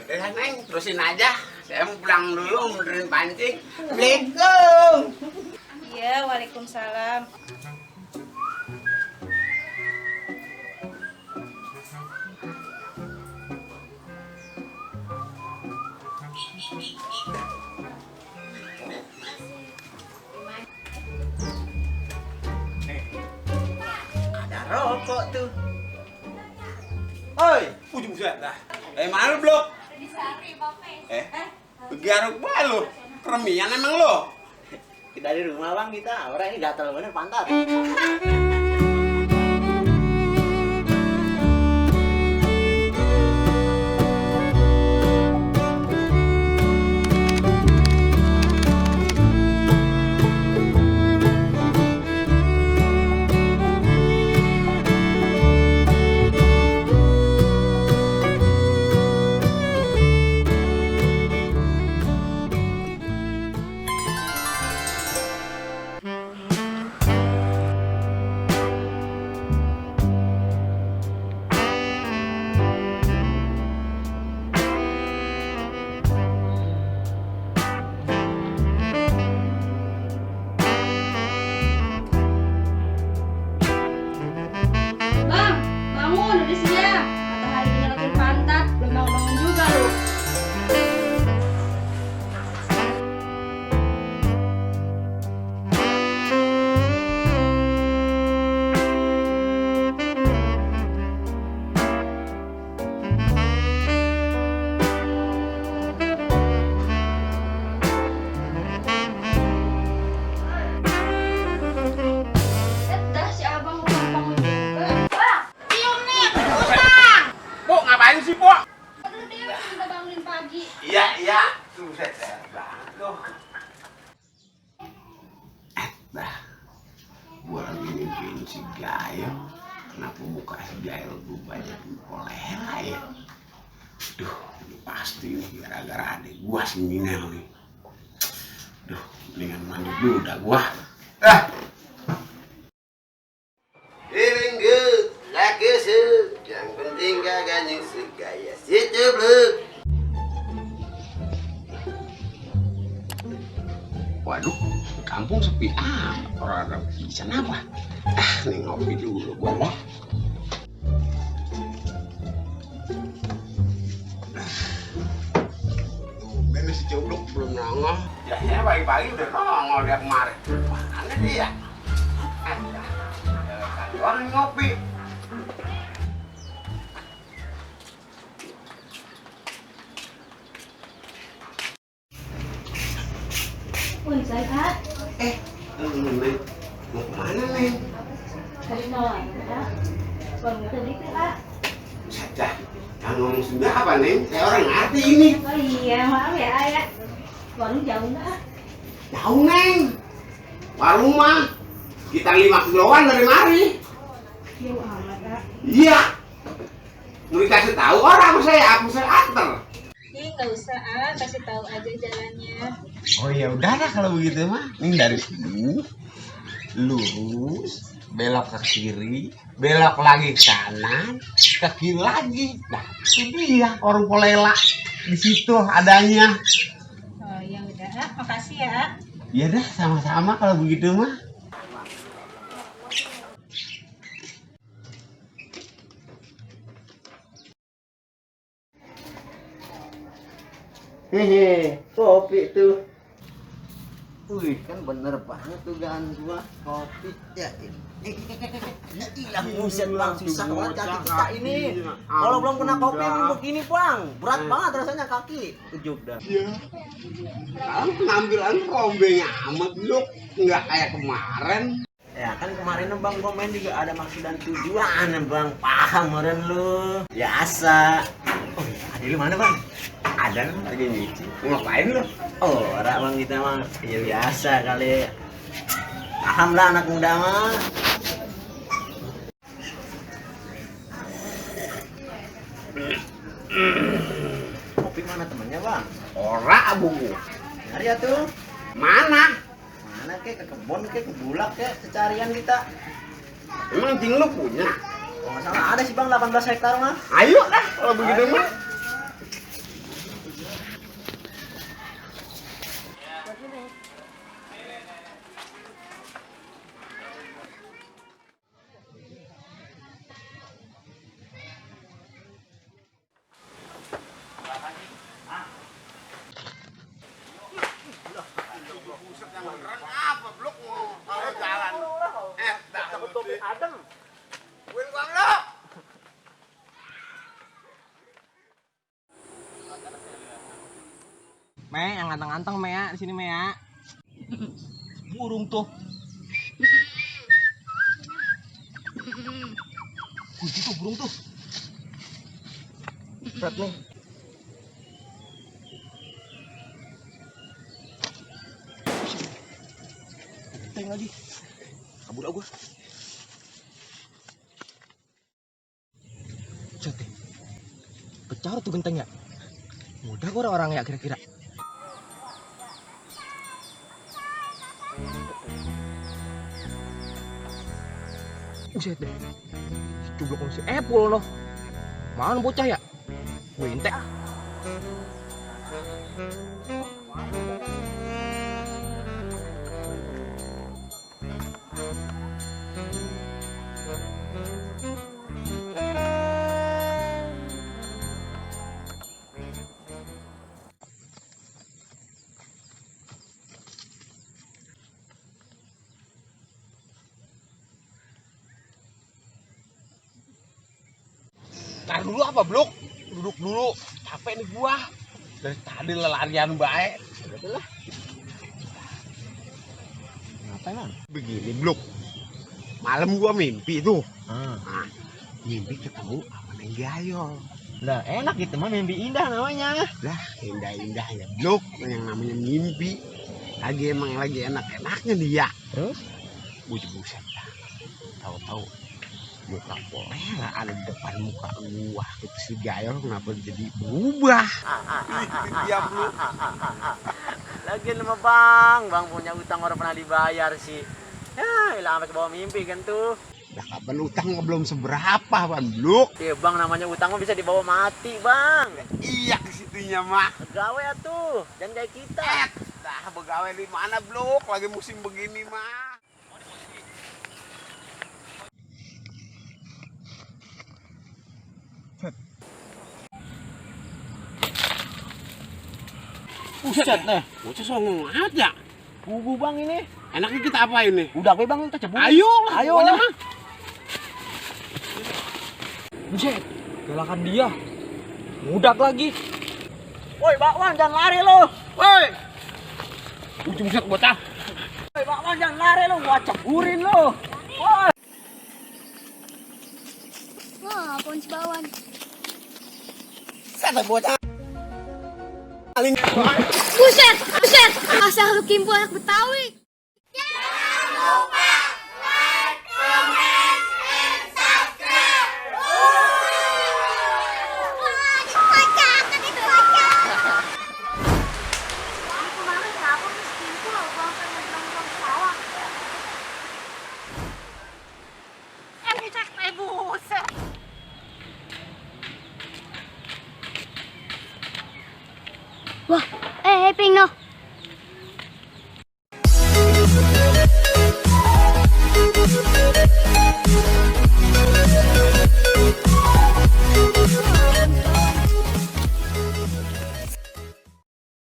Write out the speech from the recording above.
Udah Neng, terusin aja. Saya mau pulang dulu, benerin pancing. Assalamualaikum. Iya, waalaikumsalam. Ada rokok tuh. Oi, ujung dah. Mana lu, Blok? Garuk balu. Remian emang lo. Kita di rumah bang kita. Orang ini gatal bener pantat. Bang, bangun udah siang. Matahari nyelakin pantat, belum bangun juga lu. Dah si abang belum bangun juga. Bang, cium nih, utang. Pok, ngapain sih, Pok? Aduh Dewi udah bangunin pagi. Iya. Buset, banget loh. Dah. Gua lagi mimpiin si Gayo. Kenapa muka si Gayo tuh banyak kolela ya? Duh, ini pasti nih gara-gara adik gua si Minel nih. Duh, mendingan mandi dulu dah gua. Feeling good, like a shoe. Yang penting kagak nyusuk gaya situ blue. Waduh, kampung sepi amat. Orang ada bisa apa? Nih ngopi dulu gua dah. Ben si Coblok belum nongol. Ya pagi-pagi udah nongol dia kemarin. Mana dia? Orang ngopi. Wih, sehat. Neng, mau kemana Neng? Tadi mau ya. Baru tadi Kak. Saja, jangan ngomong sudah apa Neng? Saya orang ngerti ini. Oh iya, maaf ya Ayah. Warung jauh nggak? Jauh Neng. Warung mah kita 5 kiloan dari mari. Jauh amat Kak. Iya. Mau dikasih tahu orang aku saya anter. Ih, nggak usah kasih tahu aja jalannya. Oh ya udahlah kalau begitu mah. Ini dari sini lurus, belok ke kiri, belok lagi ke kanan, ke kiri lagi. Nah, itu dia warung kolela. Di situ adanya. Oh ya udah, makasih ya. Ya dah, sama-sama kalau begitu mah. Hehe, kopi tuh. Wih, kan bener banget tuh gan gua kopi. Ya, hilang buset bang, susah banget kaki kita ini. Kalau belum kena kopi emang begini bang, berat banget rasanya kaki. Ujuk dah. Iya. Sekarang penampilan rombeng amat lu, nggak kayak kemarin. Ya kan kemarin bang gua main juga ada maksud dan tujuan bang, paham meren lu. Biasa. Oh, ada di mana bang? Ada lagi nyuci. Ngapain lu? Oh, orang bang kita mah ya biasa kali. Paham lah anak muda mah. Kopi mana temennya bang? Ora abu. Nyari ya tuh. Mana? Mana ke kebun ke bulak ke secarian kita. Emang jing lu punya? Oh, nggak salah ada sih bang 18 hektar mah. Ayo lah kalau begitu mah. Me, yang ganteng-ganteng Me ya, di sini Me ya. Burung tuh. Itu burung tuh. Berat nih. Genteng lagi. Kabur aku. Cet. Pecah tuh gentengnya. Mudah kok orang ya kira-kira. Buset deh. Cublok si Epul loh. Mana bocah ya? Gue intek. Tar dulu apa, Blok? Duduk dulu. Capek nih gua. Dari tadi larian baik. Udahlah. Ngapain, Man? Begini, Blok. Malam gua mimpi tuh. Nah, mimpi ketemu sama Neng Gayol. Lah, enak gitu mah mimpi indah namanya. Lah, indah-indah ya, Blok. Yang namanya mimpi. Lagi enak-enaknya dia. Terus? Buset dah. Tahu-tahu muka Polela ada di depan muka gua. Itu si Gayol kenapa jadi berubah? Dia Blok. Lagian sama Bang punya utang orang pernah dibayar sih. Ya, ilang sampai ke bawah mimpi kan tuh. Dah kapan utang belum seberapa, Bang Blok. Ya Bang, namanya utang mah bisa dibawa mati Bang. Iya kesitunya mah. Gawe atuh, dan kayak kita. Dah begawe di mana, Blok? Lagi musim begini mah. Buset deh. Bocah songong amat ya. Bubu Bang ini. Enaknya kita apa ini? Udah gue Bang, kita cebur. Ayo lah. Mah. Buset, galakan dia. Mudak lagi. Woi, Bakwan jangan lari lo. Woi. Buset bocah. Woi, Bakwan jangan lari lo, gua ceburin lo. Woi. Wah, pohon Cibawan. Sana bocah. Buset, buset. Asal lu kimpo anak Betawi. Wah, Ping no.